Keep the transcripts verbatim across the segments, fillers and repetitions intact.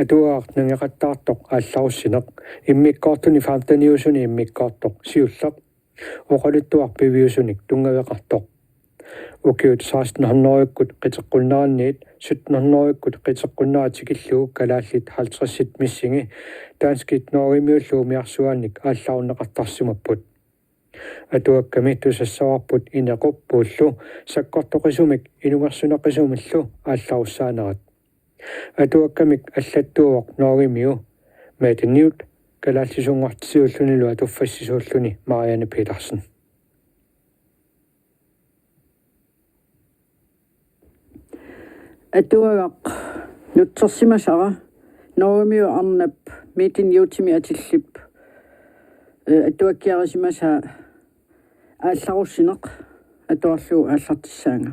Atuagaq nangeqattaartoq aallarussineq, immikkoortuni femteniusuni immikkoortoq siulleq, oqaluttuaq piviusunik tunngaveqartoq. Ukiut seksten hundredekkut qiteqqunneranniit sytten hundredekkut qiteqqunnerat tikillugu kalaallit halvtredsit missingi danskit norgemiullu umiarsuaannik aallarunneqartarsimapput. Atuakkami tusassavarput Inequp Puullu sakkortoqisumik inungersuneqisumillu aallarussaanerat. Atuakkamik allattuuvoq norgemiu Mette Newth, kalaallisuunngortitsisuullunilu atuffassisuulluni Marianne Petersen. Atuagaq nutsersimasara norgemiu arnap Mette Newthimi atillip, eh, atuakkiarisimasaa aallarussineq atuarlugu aallartissaanga.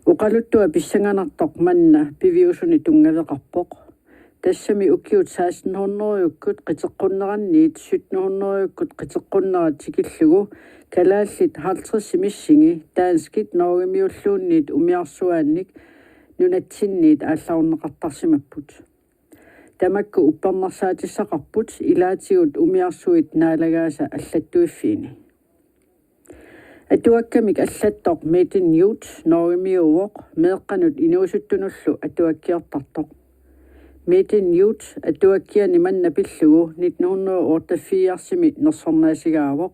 Oqaluttuaq pissanganartoq manna piviusuni tunngaveqarpoq. Tassami ukiut seksten hundredekkut qiteqqunneranniit sytten hundredekkut qiteqqunnerat tikillugu kalaallit halvtredsit missingi danskit norgemiulluunniit umiarsuaannik nunatsinniit aallarunneqartarsimapput. Tamakku uppernarsaatissaqarput ilaatigut umiarsuit naalagaasa allattuiffiini. Atuakkamik allattoq Mette Newth norgemiuuvoq meeqqanut inuusuttunullu atuakkiortartoq. Mette Newth atuakkiani manna pillugu nitten hundrede otteogfirsimi nersornaasigaavoq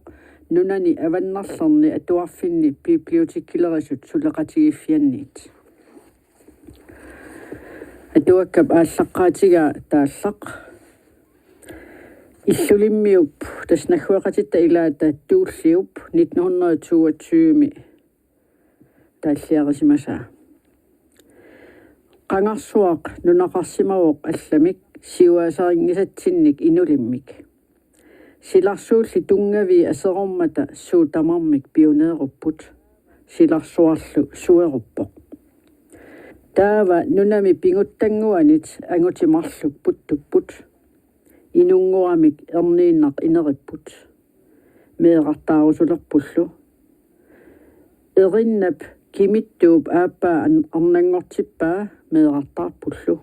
nunani avannarlerni atuarfinni bibliotekilerisut suleqatigiiffianniit. Atuakkap aallaqqaatigaa taallaq. Illulimmiup, tassa naggueqatitta ilaata Tuulliup nitten hundrede toogtyve taalliarisimasaa. Qangarsuaq nunaqarsimavoq allamik siuaasarinngisatsinnik inulimmik. Silarsuulli tunngavii aserormata suut tamarmik piuneerupput. Silarsuarlu sueruppoq. Taava nunami pinguttannguanit angutit marluk puttupput. Inunngoramik erniinnaq ineripput. Meerartaarusulerpullu. Erinnap kimittuup aappaa an-, arnanngortippaa meerartaarpullu.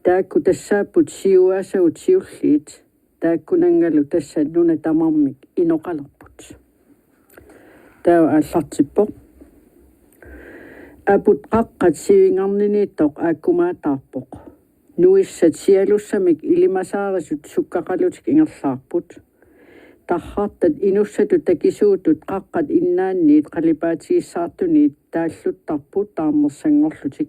Taakku tassaapput siuaasagut siulliit, taakkunanngalu tassa nunat tamarmik inoqalerput. Taava aallartippoq. Aput qaqqat sivingarniniittoq aakkumaataarpoq. Nuissat sialussamik ilimasaarisut sukkaqalutik ingerlaarput. Tarrartat inussatut takisuutut qaqqat innaanniit qalipaatigissartuniit taalluttarput taarnersanngorlutik.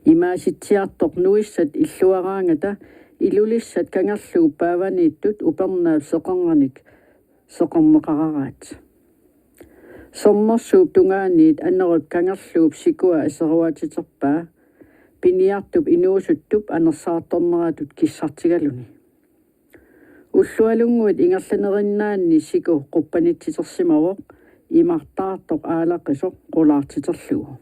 Imaasitsiartoq nuissat illuaraangata ilulissat kangerluup paavaniittut upernaap seqernanik seqerneqararaat. Sermersuup tungaaniit anorip kangerluup sikua aseruatiterpaa, piniartup inuusuttup anersaartorneratut kissartigaluni. Ullualunnguit ingerlanerinnaanni siku quppanitsitersimavoq imartaartoq aalaqisoq qulaartiterlugu.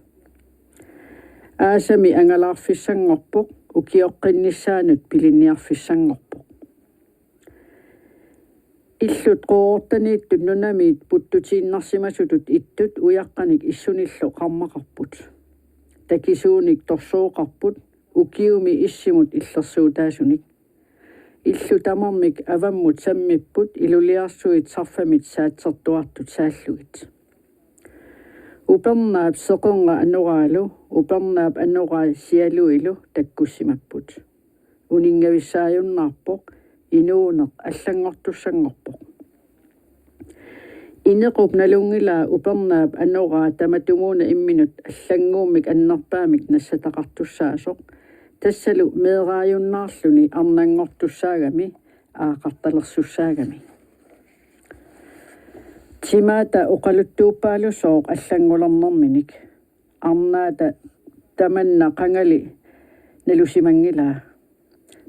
Aasami angalaarfissanngorpoq, ukioqqinnissaanut pilinniarfissanngorpoq. Illut qoorortaniittut nunamiit puttutiinnarsimasutut ittut ujaqqanik issunillu qarmaqarput. Takisuunik torsooqarput, ukiumi issimut illersuutaasunik. Illut tamarmik avammut sammipput iluliarsuit sarfamit saatsertuartut saallugit. Upernaap seqerna anoraalu, upernaap anoraa sialuilu takkussimapput. Uninngavissaajunnaarpoq, inuuneq allanngortussanngorpoq. Inequp nalunngilaa upernaap anoraa tamatumuuna imminut allannguummik annerpaamik nassataqartussaasoq. Tassalu meeraajunnaarluni arnanngortussaagami aaqartalersussaagami. Timaata oqaluttuuppaalusooq allanngulernerminik. Arnaata tamanna qangali nalusimanngilaa.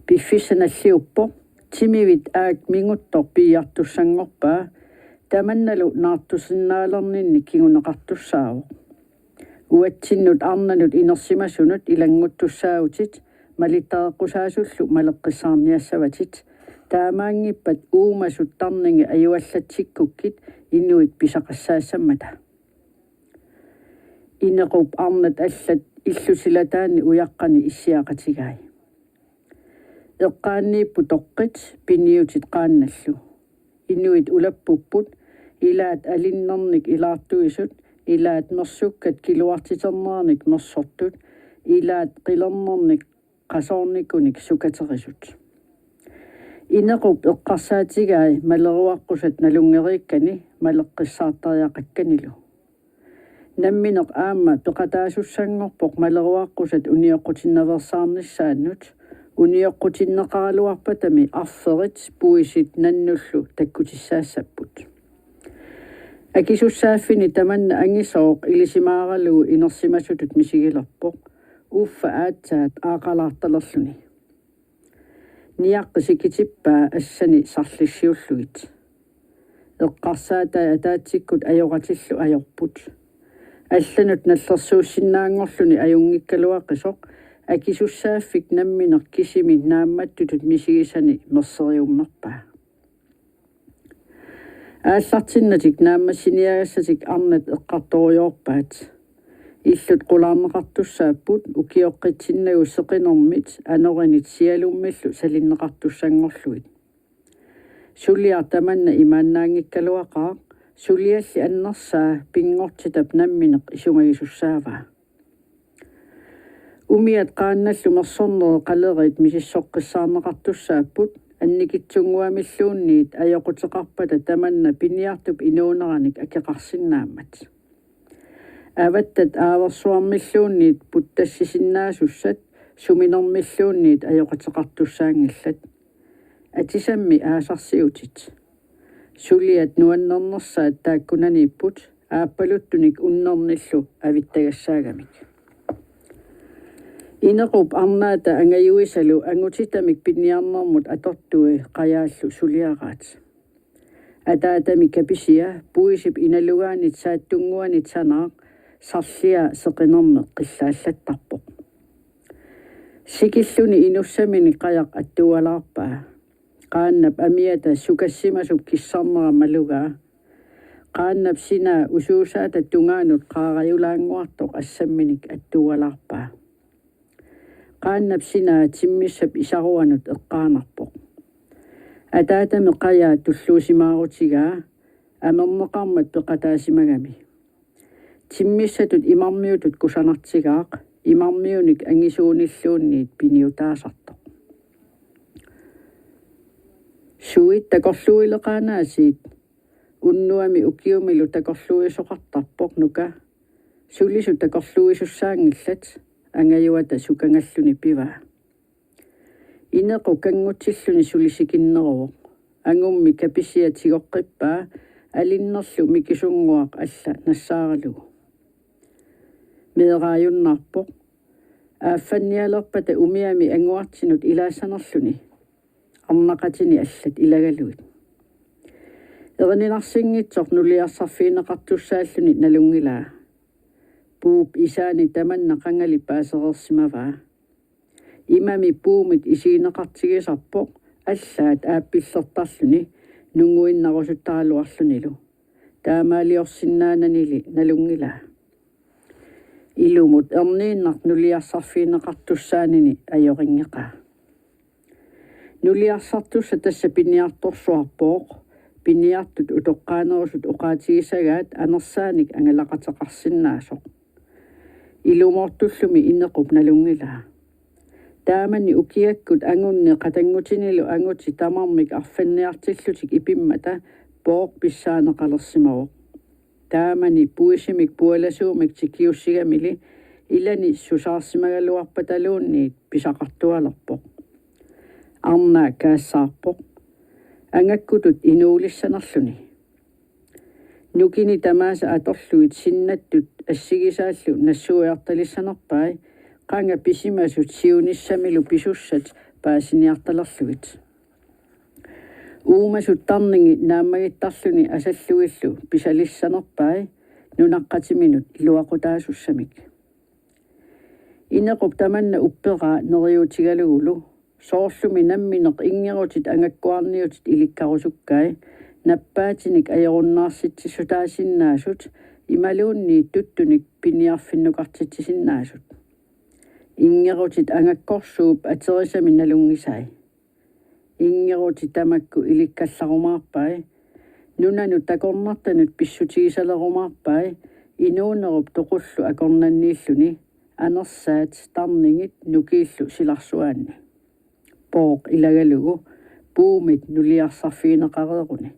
Piffissaq nalliuppoq, timivit aak minguttoq piiartussanngorpaa, tamannalu naartusinnaalerninni kinguneqartussaavoq. Uatsinnut arnanut inersimasunut ilannguttussaavutit, malittareqqusaasullu maleqqissaarniassavatit, taamaanngippat uumasut tarningi ajuallatsikkukkit inuit pisaqassaassammata. Inequp arnat allat illusilataanni ujaqqani issiaqatigai. Eqqaanniipput toqqit piniutit qaannallu. Inuit ulappupput, ilaat alinnernik ilaartuisut, ilaat mersukkat kiluartiternernik mersortut, ilaat qilernernik qasoornikunik sukaterisut. Inequp eqqarsaatigai maleruaqqusat nalunngeriikkani maleqqissaartariaqakkanilu. Nammineq aamma peqataasussanngorpoq maleruaqqusat unioqqutinnaveersaarnissaannut, unioqqutinneqaraluarpatami arferit puisit nannullu takkutissaassapput. Akisussaaffini tamanna angisooq ilisimaaralugu inersimasutut misigilerpoq, uffa aatsaat aaqalaartalerluni. Niaqqi sikitippaa assani sarlissiullugit. Eqqarsaatai ataatsikkut ajoratillu ajorput. Allanut nallersuussinnaanngorluni ajunngikkaluaqisoq akisussaaffik nammineq kisimi naammattutut misigisani merseriummerpaa. Aallartinnatik naammassiniagassatik arnat eqqartorujoorpaat. Illut qulaarneqartussaapput ukioqqitsinnagu seqinermit anorinit sialummillu salinneqartussanngorlugit. Suliaq tamanna imaannaanngikkaluaqaaq, sulialli annersaa pinngortitap nammineq isumagisussaavaa. Umiat qaannallu mersornerit qaleriit misissoqqissaarneqartussaapput annikitsunnguamilluunniit ajoquteqarpata tamanna piniartup inuuneranik akeqarsinnaammat. Avattat aaversuarmilluunniit puttassisinnaasussat suminermilluunniit ajoquteqartussaanngillat. Atisammi aasarsiutit. Suliat nuannernersaat taakkunaniipput aappaluttunik unnernillu avittagassaagamik. Inequp arnaata angajuisalu angutitamik piniarnermut atortui qajaallu suliaraat. Ataatami kapisia puisip inalugaanit saattunnguanit sanaaq sarlia seqinermi qillaallattarpoq. Sikilluni inussaminik qajaq attualaarpaa. Qaannap amiata sukassimasut kissarnera malugaa. Qaannap sinaa usuusaata tungaanut qaarajulaannguartoq assamminik attualaarpaa. Qaannap sinaa timmissap isaruanut eqqaanarpoq. Ataatami qajaa tulluusimaarutigaa amerneqarmat peqataasimagami. Timmissatut imarmiutut kusanartigaaq, imarmiunik angisuunilluunniit piniutaasartoq. Suit takorluuileqaanaasiit, unnuami ukiumilu takorluuisoqartarpoq nuka. Sulisut takorluuisussaanngillat, angajuata sukangalluni pivaa. Inequ kanngutilluni suli sikinneruvoq. Angummi kapisia tigoqqippaa, alinnerlu mikisunnguaq alla nassaaralugu. Meeraajunnaarpoq. Aaffannialerpata umiami anguartinut ilaassanerluni. Arnaqatini allat ilagalugit. Erininarsinngitsoq nuliarsarfigineqartussaalluni nalunngilaa. Puup isaani tamanna qangali paasereersimavaa. Imami puumit isigineqartigisarpoq allaat aappillertarluni nunguinnarusuttaraluarlunilu. Taamaaliorsinnaananili nalunngilaa. Ilumut erniinnaq nuliarsarfigineqartussaanini ajorinngeqaa. Nuliarsartussaq tassa piniartorsuarpooq, piniartut utoqqaanerusut oqaatigisagaat anersaanik angalaqateqarsinnaasoq. Ilumoortullumi Inequp nalunngilaa. Taamani ukiakkut angunni qatanngutinilu angutit tamarmik arfanniartillutik ipimmata Pooq pissaaneqalersimavoq. Taamani puisimik pualasuumik tikiussigamili ilani susaarsimagaluarpataluunniit pisaqartualerpoq. Arnaa kaassaarpoq. Angakkutut inuulissanerluni. Nukini tamaasa atorlugit sinnattut assigisaallu nassuiartalissanerpai, qanga pisimasut siunissamilu pisussat paasiniartalerlugit. Uumasut tarningi naammagittarluni asallugillu pisalissanerpai nunaqqatiminut iluaqutaasussamik. Inequp tamanna upperaa neriuutigalugu, soorlumi nammineq inngerutit angakkuarniutit ilikkarusukkai, nappaatinik ajorunnaarsitsissutaasinnaasut imaluunniit tuttunik piniarfinnukartitsisinnaasut. Inngerutit angakkorsuup aterisami nalunngisai. Inngerutit tamakku ilikkallarumaarpai, nunanut takornartanut pissutigisalerumaarpai, inuunerup toqullu akornanniilluni, anersaat tarningit nukiillu silarsuaanni. Pooq ilagalugu puumit nuliarsarfigineqareeruni.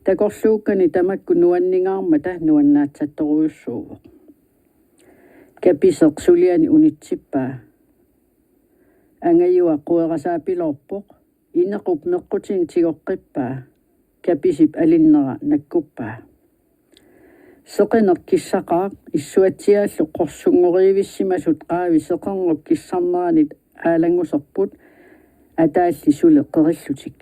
Takorluukkani tamakku nuanningaarmata nuannaatsattorujussuuvoq. Kapiseq suliani unitsippaa. Angajua querasaapiloorpoq, inequp meqqutini tigoqqippaa, kapisip alinnera nakkuppaa. Seqineq kissaqaaq, issuatsiaallu qorsunngoriivissimasut qaavi seqernup kissarneranit aalannguserput, ataalli suli qerillutik.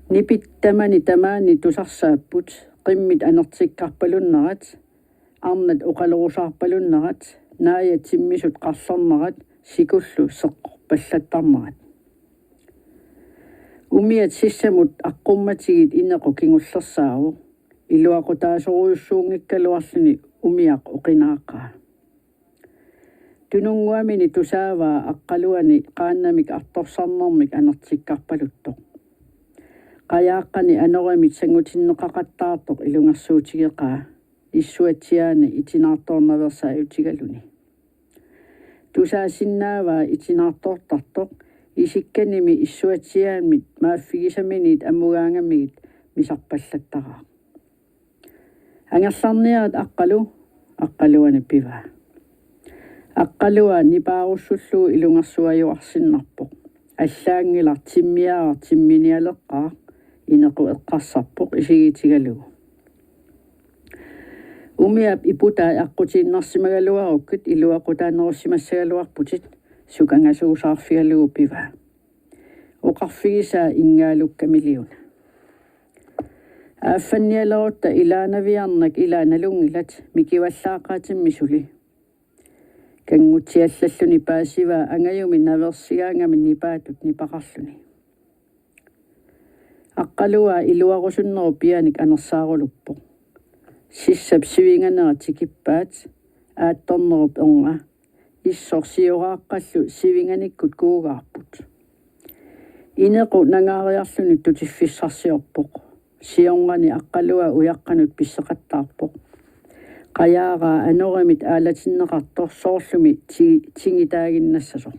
Nipit tamani tamaani tusarsaapput, qimmit anertikkarpalunnerat, arnat oqalorusaarpalunnerat, naajat timmisut qarlernerat, sikullu seqqorpallattarnerat. Umiat sissamut aqqummatigit inequ kingullersaavoq, iluaqutaasorujussuunngikkaluarluni umiaq oqinaaqaa. Tununnguamini tusaavaa Aqqaluani qaannamik artorsarnermik anertikkarpaluttoq. Qajaaqqani anorimit sangutinneqaqattaartoq ilungersuutigeqaa, issuatsiaani itinaartoornaveersaajutigaluni. Tusaasinnaavaa itinaartoortartoq, isikkanimi issuatsiaamit maaffigisaminit amugaangamigit misarpallattaraaq. Angerlarniarit Aqqalu, Aqqaluani pivaa. Aqqalua nipaarussullugu ilungersuajuarsinnarpoq. Allaanngilaq timmiaaraq timminialeqqaaq, inequ eqqarsarpoq isigiitigalugu. Umiap iputai aqqutiinnarsimagaluarukkit iluaqutaanerussimassagaluarputit, sukangasuusaarfigalugu pivaa. Oqarfigisaa inngaalukkamiliuna. Aaffannialerutta ilaanaviarnak ilaa nalunngilat, mikivallaaqaatimmi suli. Kanngutsiallalluni paasivaa angajumi naveersigaangami nipaatut nipaqarluni. Aqqalua iluarusunnerup pianik anersaaruluppoq. Sissap sivinganera tikippaat, aattornerup ernga, issoq sioraaqqallu sivinganikkut kuugaarput. Inequ nangaariarluni tutiffissarsiorpoq. Siornani Aqqalua ujaqqanut pisseqattaarpoq. Qajaaraa anorimit aalatinneqartoq soorlumi ti-, tingitaaginnassasoq.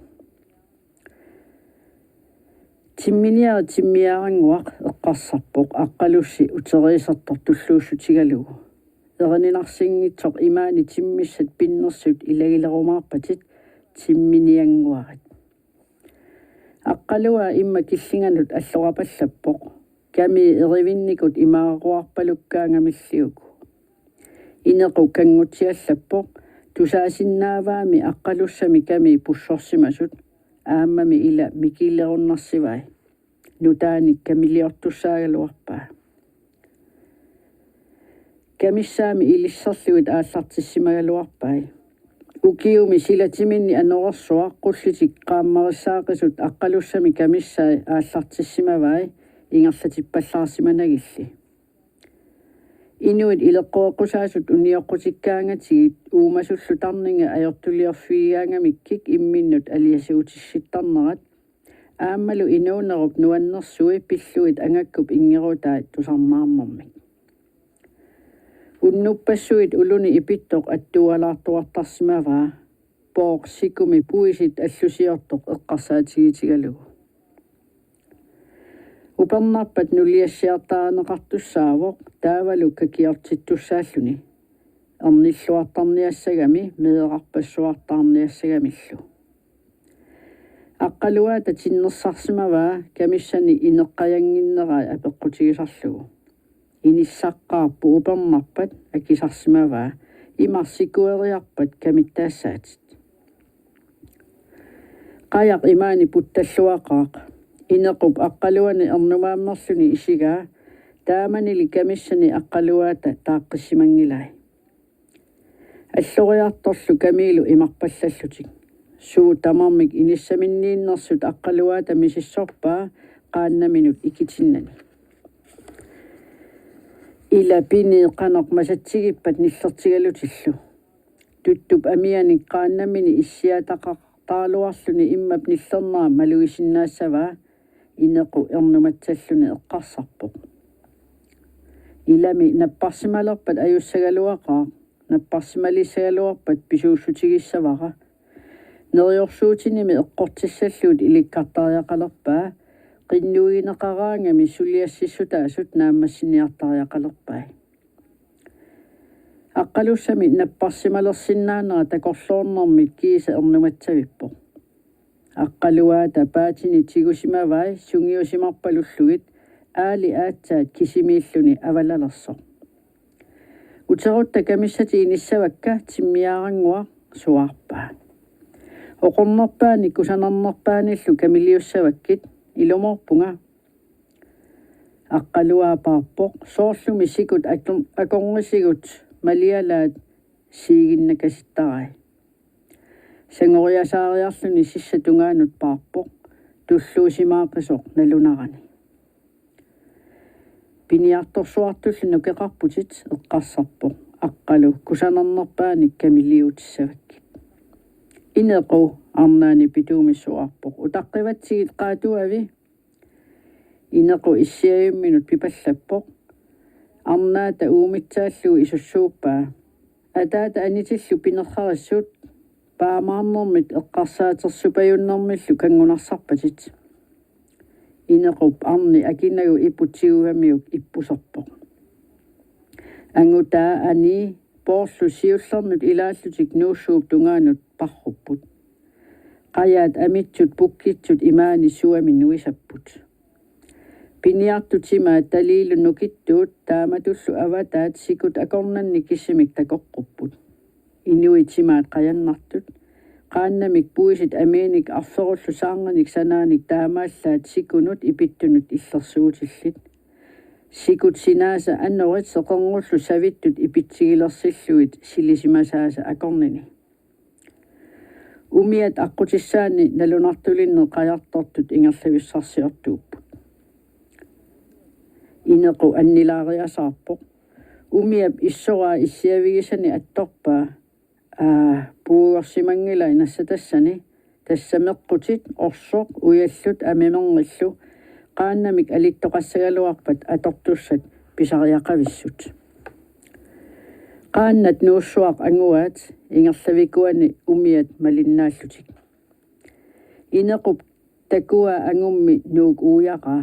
Timminiarit timmiaarannguaq, eqqarsarpoq Aqqalussi uteriisertoq tulluussutigalugu. Erininarsinngitsoq imaani timmissat pinnersut ilagilerumaarpatit, timminiannguarit. Aqqalua imma killinganut allorapallappoq, kamii erivinnikut imaaruarpalukkaangamilliuku. Inequ kanngutsiallappoq, tusaasinnaavaami Aqqalussami kamii pussorsimasut, aammami ila mikiilerunnarsivaat. Nutaanik kamiliortussaagaluarpaa. Kamissaami ilisserlugit aallartissimagaluarpai. Ukiumi silatiminni anorersuaq qullitik qaammarissaaqisut Aqqalussami kamissai aallartissimavai ingerlatippallaarsimanagilli. Inuit ileqqoreqqusaasut unioqqutikkaangatigit uumasullu tarninga ajortuliorfigigaangamikkik imminnut aliasuutissittarnerat, aammalu inuunerup nuannersui pillugit angakkup inngerutai tusarnaarnermik. Unnuppassuit uluni ipittoq attualaartuartarsimavaa, Pooq sikumi puisit allusiortoq eqqarsaatigigalugu. Upernarpat nuliassiartarineqartussaavoq taavalu kakiortittussaalluni. Ernilluartarniassagami meerarpassuartarniassagamillu. Aqqaluata tinnersarsimavaa kamissani ineqqajannginnerai apeqqutigisarlugu. Inissaqqaarpoq upernarpat akisarsimavaa, imarsikueriarpat kamittaassaatit. Qajaq imaani puttalluaqaaq. Inequp Aqqaluani ernumaammerluni isigaa, taamanili kamissani Aqqaluata taaqqissimanngilai. Alloriartorlu kamiilu imarpallallutik. Suut tamarmik inissaminniinnersut Aqqaluata misissorpaa qaannaminut ikitinnani. Ila piniit qanoq masatsigippat nillertigalutillu. Tuttup amianik qaannamini issiataqartaraluarluni immap nillernera malugisinnaassavat, Inequ ernumatsalluni eqqarsarpoq. Ilami napparsimalerpat ajussagaluaqaaq, napparsimalissagaluarpat pisuussutigissavara. Neriorsuutinimi eqqortissallugit ilikkartariaqalerpaa, qinnuigineqaraangami suliassissutaasut naammassiniartariaqalerpai. Aqqalussami napparsimalersinnaanera takorloornermik kiisa ernumatsavippoq. Aqqaluaata paatini tigusimavai sungiusimarpalullugit aali aatsaat kisimiilluni avalalersoq. Uterutta kamissatit inissavakka, timmiarannguaq, suaarpaa. Oqornerpaani kusanarnerpaanillu kamiliussavakkit, ilumoorpunga. Aqqaluaa paarpoq, soorlumi sikut akor-, akornisigut malialaat siiginnakasittarai. Sangoriasaariarluni sissap tungaanut paarpoq, tulluusimaaqisoq nalunarani. Piniartorsuartullu nukeqarputit, eqqarsarpoq. Aqqalu, kusanarnerpaanik kamiliutissavakkit. Inequ, arnaani pituumik suaarpoq. Utaqqivatsigit qaatuavi. Inequ issiavimminut pipallappoq. Arnaata uumitsaallugu isussuuppaa. Ataata anitillu pinerrarissut, paamaarnermit eqqarsaatersupajunnermillu kanngunarsarpatit. Inequp arni akinagu iput tigugamiuk ippuserpoq. Angutaa, anii, poorlu siullernut ilaallutik Nuussuup tungaanut parrupput. Qajaat amitsut pukkitsut imaani suami nuisapput. Piniartut timaat taliillu nukittuut, taamatullu avataat sikut akornanni kisimik takoqqupput. Inuit timaat qajannartut. Qaannamik puisit amiinik arferullu saarnganik sanaanik taamaallaat sikunut ipittunut illersuutillit. Sikut sinaasa anorit seqerngullu savittut ipitsigilersillugit silisimasaasa akornini. Umiat aqqutissaanni nalunartulinnik qajartortut ingerlavissarsiortuupput. Inequ annilaariasaarpoq. Umiap issoraa issiavigisani attorpaa. Aa, puigorsimanngilai nassatassani. Tassa meqqutit, orsoq, ujallut, amimerngillu. Qaannamik alittoqassagaluarpat atortussat pisariaqavissut. Qaannat Nuussuaq anguaat, ingerlavikuani umiat malinnaallutik. Inequp takuaa angummi Nuuk uiaraa,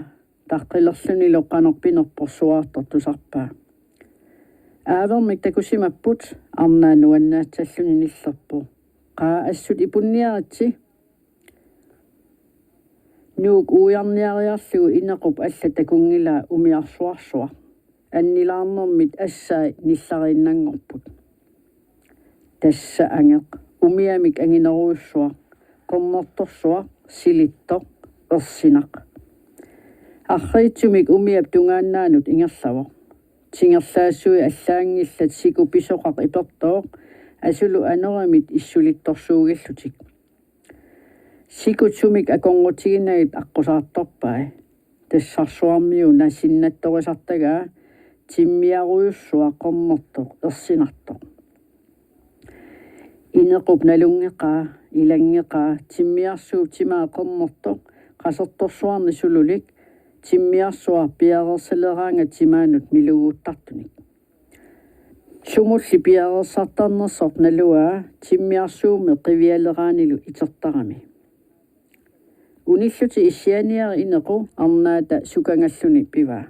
taqqilerlunilu qanoq pinerpoq suaartoq tusarpaa. Aavermik takusimapput, arnaa nuannaatsalluni nillerpoq. Qaa, assut ipunniaritsi. Nuuk uiarniariarlugu Inequp alla takunngilaa umiarsuarsuaq. Annilaarnermit assai nillariinnanngorput. Tassa angeq, umiamik anginerujussuaq, qernertorsuaq, silittoq, ersinaq. Arriitsumik umiap tungaannaanut ingerlavoq. Tingerlaassui allaanngillat siku pisoqaq ipertooq, asulu anorimit issulittorsuugillutik. Sikut sumik akornutiginagit aqqusaartorpai. Tassarsuarmiuna sinnattorisartagaa timmiarujussuaq qernertoq ersinartoq. Inequp nalunngeqaa, ilanngeqaa, timmiarsuup timaa qernertoq, qasertorsuarnik sululik, timmiarsuaq piareersaleraangat timaanut miluguuttartunik. Sumulli piareersartarnersoq naluaa timmiarsuummi qivialeraanilu itertarami. Unillutik issianiarit Inequ arnaata sukangalluni pivaa.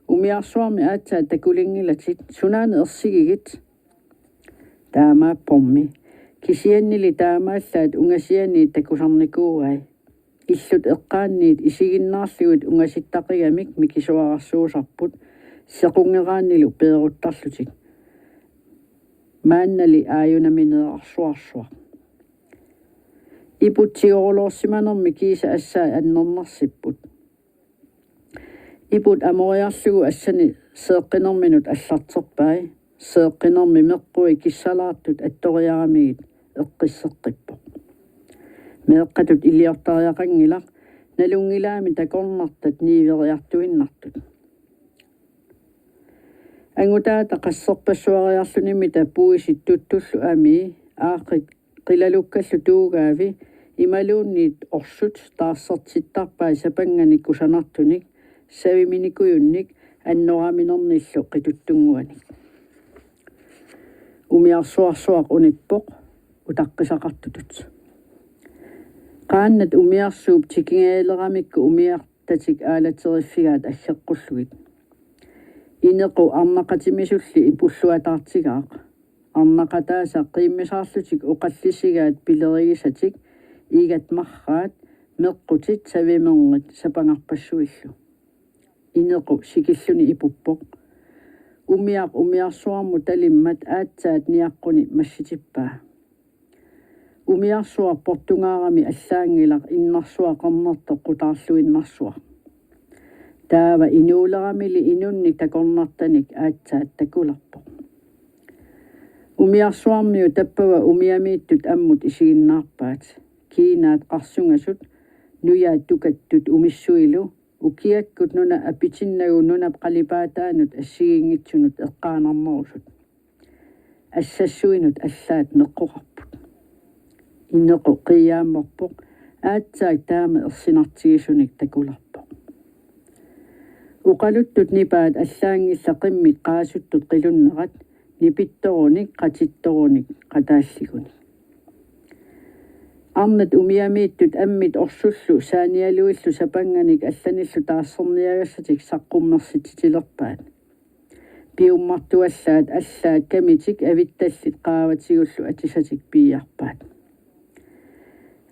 Umiarsuarmi aatsaat takulinngilatit, sunaana ersigigit? Taamaappormi. Kisiannili taamaallaat ungasianiit takusarnikuuai. Illut eqqaanniit isiginnaarlugit ungasittaqigamik mikisuararsuusarput, sequnngeraannilu peeruttarlutik. Maannali aajunamineerarsuarsuaq. Iput tigoruloorsimanermi kiisa assai annernarsipput. Iput amoriarlugu assani seeqqinerminut allarterpai, seeqqinermi meqqui kissalaartut attoriaramigit eqqisseqqippoq. Meeqqatut iliortariaqanngilaq, nalunngilaami takornartat niiveriartuinnartut. Angutaata qasserpassuariarlunimita puisit tuttullu amii, aaqqi qilalukkallu tuugaavi, imaluunniit orsut taarsertittarpai sapannganik kusanartunik, saviminikujunik, annoraminernillu qituttunnguanik. Umiarsuarsuaq unippoq utaqqisaqartutut. Qaannat umiarsuup tikingajaleramikku umiartatik aalateriffigaat aggeqqullugit. Inequ arnaqatimisulli ipulluataartigaaq. Arnaqataasa qiimmisaarlutik oqallisigaat pilerigisatik, iigat marraat, meqqutit savimernit sapangarpassuillu. Inequ sikilluni ipuppoq. Umiaq umiarsuarmut talimmat aatsaat niaqquni massitippaa. Umiarsuaq portungaarami allaanngilaq innarsuaq qernertoq qutaarluinnarsuaq. Taava inuuleramili inunnik takornartanik aatsaat takulerpoq. Umiarsuarmiut tappava umiamiittut ammut isiginnaarpaat. Kiinaat qarsungasut, nujaat tukattut umissuilu, ukiakkut nuna apitinnagu nunap qalipaataanut assigiinngitsunut eqqaanarnerusut. Assassuinut allaat meqquqarput. Inequ qiiaammerpoq, aatsaak taama ersinartigisunik takulerpoq. Oqaluttut nipaat allaanngillat qimmit qaasuttut qilunnerat, nipittorunik, qatittorunik, qataalligunik. Arnat umiamiittut ammit orsullu saanialuillu sapannganik allanillu taarserniagassatik saqqummersitsitilerpaat. Piummartuallaat allaat kamitik avittallit qaavatigullu atisatik piiarpaat.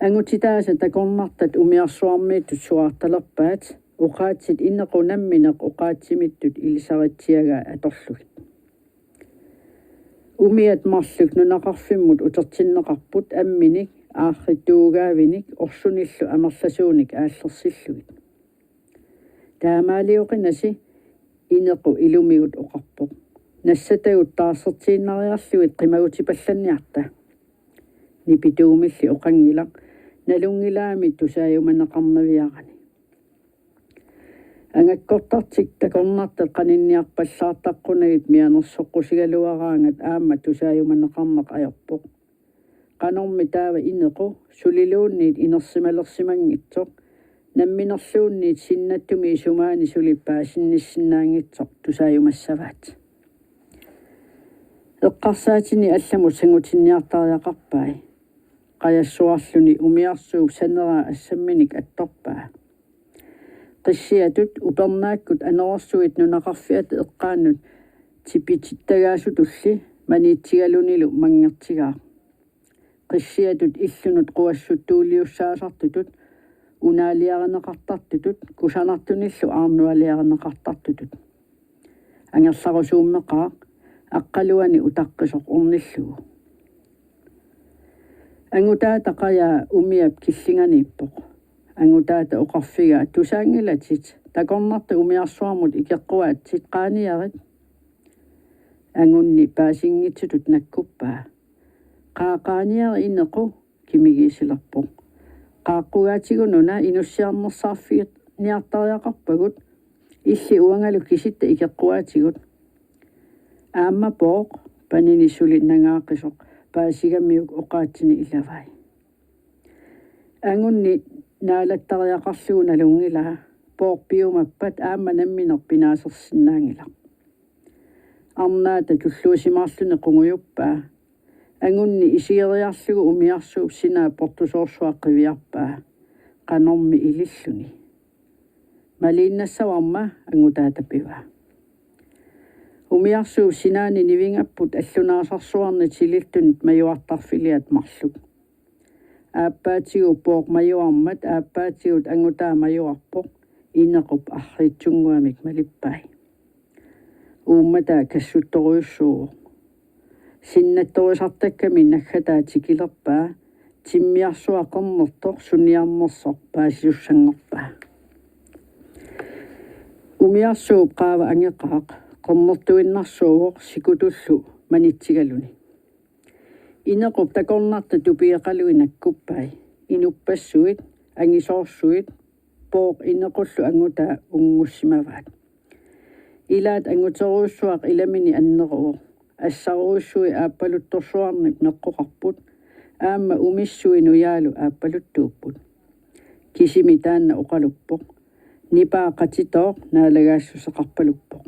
Angutitaasa takornartat umiarsuarmiittut suaartalerpaat, oqaatsit Inequ nammineq oqaatsimittut ilisaritsiagaa atorlugit. Umiat marluk nunaqarfimmut utertinneqarput amminik, aarrit tuugaavinik, orsunillu amerlasuunik aallersillugit. Taamaalioqinasi, Inequ ilumigut oqarpoq. Nassatagut taarsertiinnariarlugit qimagutipallanniarta. Nipituumilli oqanngilaq, nalunngilaami tusaajumaneqarnaviarani. Angakkortartik takornartat qaninniarpallaartaqqunagit mianersoqqusigaluaraangat aamma tusaajumaneqarneq ajorpoq. Qanormi taava Inequ suliluunniit inersimalersimanngitsoq, namminerluunniit sinnattumi isumaani suli paasinnissinnaanngitsoq tusaajumassavaat. Eqqarsaatini allamut sangutinniartariaqarpai. Qajassuarluni umiarsuup saneraa assamminik attorpaa. Qissiatut upernaakkut anorersuit nunaqarfiata eqqaannut tipitittagaasutulli maniitsigalunilu manngertigaaq. Qissiatut illunut quassuttuuliussaasartutut, unaaliarineqartartutut, kusanartunillu aarnualiarineqartartutut. Angerlarusuummeqaaq, aqqaluani utaqqisoq ornillugu. Angutaata qajaa umiap killinganiippoq. Angutaata oqarfigaa: Tusaanngilatit, takornartat umiarsuarmut ikeqquaatsit, qaaniarit. Angunni paasinngitsutut nakkuppaa. Qaa qaaniarit Inequ, kimigiisilerpoq. Qaaqqugaatigut una inussiarnersaarfiginiartariaqarpagut, illit uangalu kisitta ikeqquaatigut. Aamma Pooq, panini suli nangaaqisoq, paasigamiuk oqaatsini ilavai. Angunni naalattariaqarlugu nalunngilaa, Pooq piumappat aamma nammineq pinaasersinnaanngilaq. Arnaata tulluusimaarluni qungujuppaa. Angunni isigeriarlugu umiarsuup sinaa portusoorsuaq qiviarpaa, qanormi ililluni. Maliinnassavarma, Angutaata pivaa. Umiarsuup sinaani nivingapput allunaasarsuarnit sililtunit majuartarfiliat marluk. Aappaatigut Pooq majuarmat aappaatigut Angutaa majuarpoq, Inequp arriitsunnguamik malippai. Uummataa kassuttorujussuuvoq. Sinnattorisartakkami naggataa tikilerpaa, timmiarsuaq qernertoq suniarnersoq paasisussanngorpaa. Umiarsuup qaava angeqaaq, qernertuinnarsuuvoq sikutullu manitsigaluni. Inequp takornartat tupigeqalui nakkuppai. Inuppassuit, angisoorsuit, Pooq Inequllu Angutaa unngussimavaat. Ilaat anguterujussuaq ilamini anneruvoq. Assarujussuit aappaluttorsuarnik meqqoqarput. Aamma umissui nujaalu aappaluttuupput. Kisimi taanna oqaluppoq. Nipaa qatitooq naalagaassuseqarpaluppoq.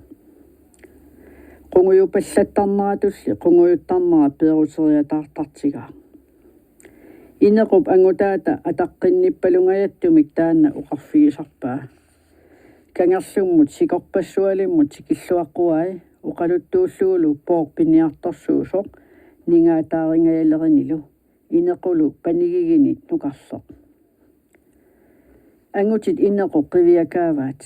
Qungujupallattarneratulli qungujuttarnera peeruteriataartartigaaq. Inequp angutaata ataqqinnippalungajattumik taanna oqarfigisarpaa. Kangerlummut sikorpassualimmut tikilluaqquai oqaluttuullugulu pooq piniartorsuusoq ningaataaringajalerinilu. Inequlu panigigini nukarleq. Angutit Inequ qiviakaavaat.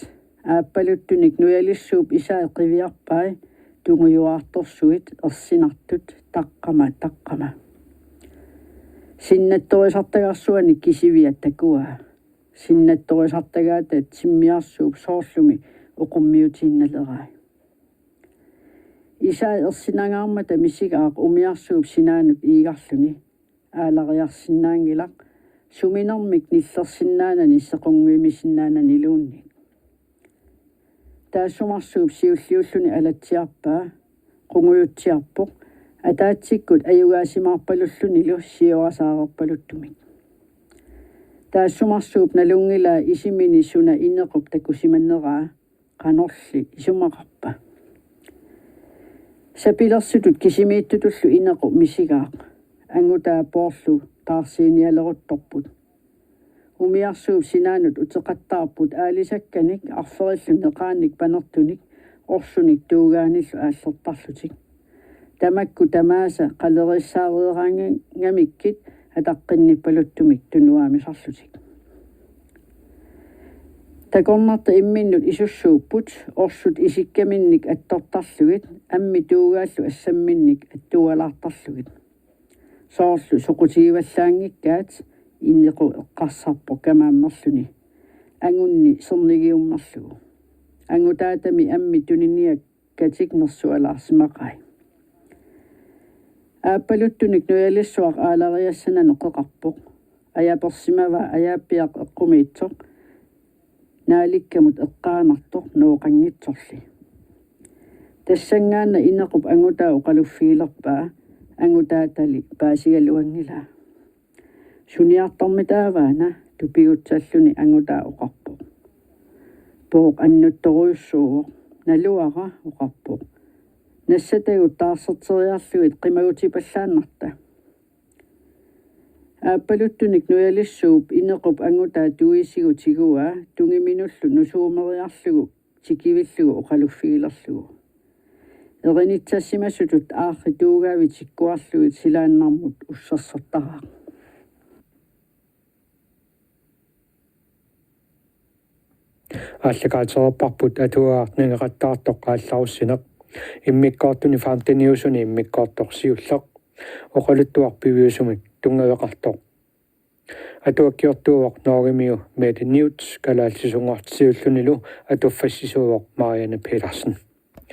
Aappaluttunik nujalissuup isai qiviarpai tungujuaartorsuit ersinartut taqqama taqqama. Sinnattorisartagarsuani kisivia takuaa. Sinnattorisartagaata timmiarsuup soorlumi oqummiutiinnalerai. Isai ersinangaarmata misigaaq umiarsuup sinaanut iigarluni. Aalariarsinnaanngilaq suminermik nillersinnaanani sequnnguimissinnaananiluunniit. Taassumarsuup siulliulluni alatsiarpaa qungujutsiarpoq ataatsikkut ajugaasimaarpalullunilu siorasaareerpaluttumik. Taassumarsuup nalunngilaa isimini suna Inequp takusimaneraa qanorli isumaqarpa. Sapilersutut kisimiittutullu Inequ misigaaq angutaa poorlu taarsiinialeruttorput. Umiarsuup sinaanut uteqattaarput aalisakkanik arferillu neqaannik panertunik orsunik tuugaanillu aallertarlutik. Tamakku tamaasa qaleriissaareeraangamikkit ataqqinnippaluttumik tunuaamisarlutik. Takornartat imminnut isussuupput orsut isikkaminnik attortarlugit ammi tuugaallu assamminnik attualaartarlugit. Soorlu soqutigivallaanngikkaat Inequ eqqarsarpoq kamaammerluni. Angunni sernigiummerlugu. Angutaatami ammi tuniniakkatik nersualaarsimaqai. Aappaluttunik nujalissuaq aalariassanani qeqarpoq. Ajapersimavaa ajaappiaq eqqumiitsoq. Naalikkamut eqqaanartoq nooqanngitsorli. Tassanngaanna Inequp angutaa oqaluffigilerpaa angutaatali paasigaluanngilaa. Suniartormitaavaana tupigutsalluni angutaa oqarpoq. Pooq annuttorujussuuvoq. Naluara oqarpoq. Nassatagut taarserteriarlugit qimagutipallaannarta. Aappaluttunik nujalissuup Inequp angutaa tuisigu tiguaa tungiminullu nusuumeriarlugu tikivillugu oqaluffigilerlugu. Erinitsassimasutut aarri tuugaavit tikkuarlugit silaannarmut ussersortaraaq. Aallakaatereerparput atuagaq nangeqattaartoq aallarussineq. Immikkoortuni femteniusuni immikkoortoq siulleq. Oqaluttuaq piviusumik tunngaveqartoq. Atuakkiortuuvoq Norgemiu Mette Newth kalaallisuunngortitsillunilu atuffassisuuvoq Marianne Petersen.